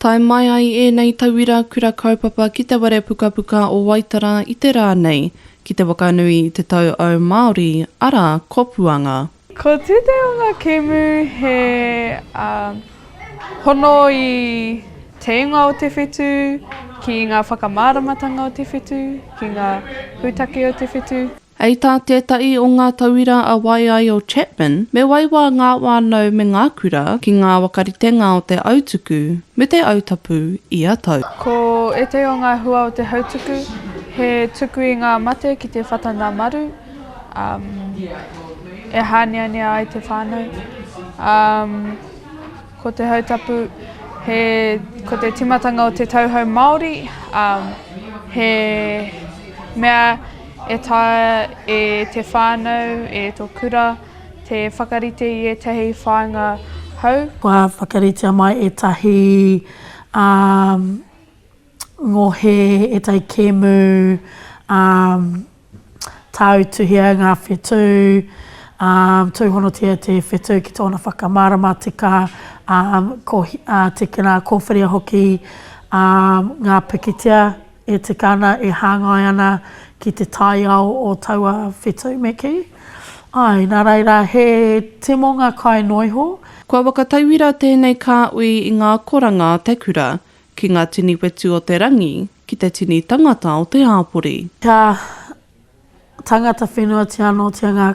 Tae mai ai ēnei tauira kura kaupapa ki te whare pukapuka o Waitara i te rā nei, ki te wakanui i te tau au Māori, arā, ko Puanga. Ko tētahi o ngā kēmu he hono i te ingoa o te whetū ki ngā whakamāramatanga o te whetū, ki ngā pūtake o te whetū. Hei tā tētahi o ngā tauira a Waiaio Chapman, me waiwā ngā whānau me ngā kura ki ngā whakaritenga o te autuku me te autapu ia tau. Ko ētahi o ngā hua o te hautuku, he tuku i ngā mate ki te whata nā maru, e hāneanea ai te whānau. Ko te hautapu, he, ko te timatanga o te tauhou Māori, he mea e taea e te whānau, e tō kura, te whakarite i ētahi whāinga hou. Kua whakaritea mai ētahi ngohe, ētahi kēmu, tāutuhia ngā whetū, tūhonotia te whetū ki tōna whakamārama tika, tīkina, kōwhiria hoki ngā pikitia e tika ana, e hāngai ana ki te taiao o taua whetū me kī. Āe, nā reira, he timonga kai noa iho. Kua whakatauira tēnei kāhui i ngā akoranga a te kura, ki ngā tini whetu o te rangi, ki te tini tangata o te hāpori. Kia tangata whenuatia anōtia ngā,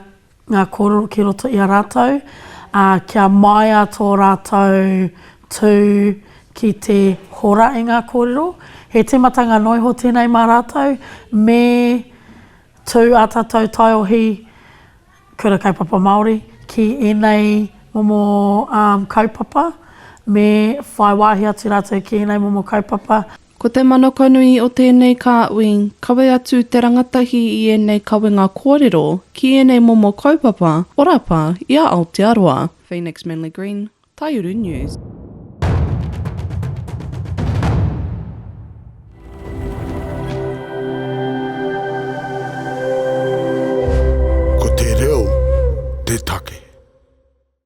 ngā kōrero ki roto i a rātou, ā, kia māia tō rātou tū ki te hora i ngā kōrero. He tīmatanga noa iho tēnei mā rātou, me tū ā tātou taiohi Kura Kaupapa Māori ki ēnei momo kaupapa, me whai wāhi atu rātou ki ēnei momo kaupapa. Ko te manakonui o tēnei kāhui, kawe atu te rangatahi i ēnei kawenga kōrero ki ēnei momo kaupapa orapa i a Aotearoa. Phoenix Manly-Green, Taiuru News.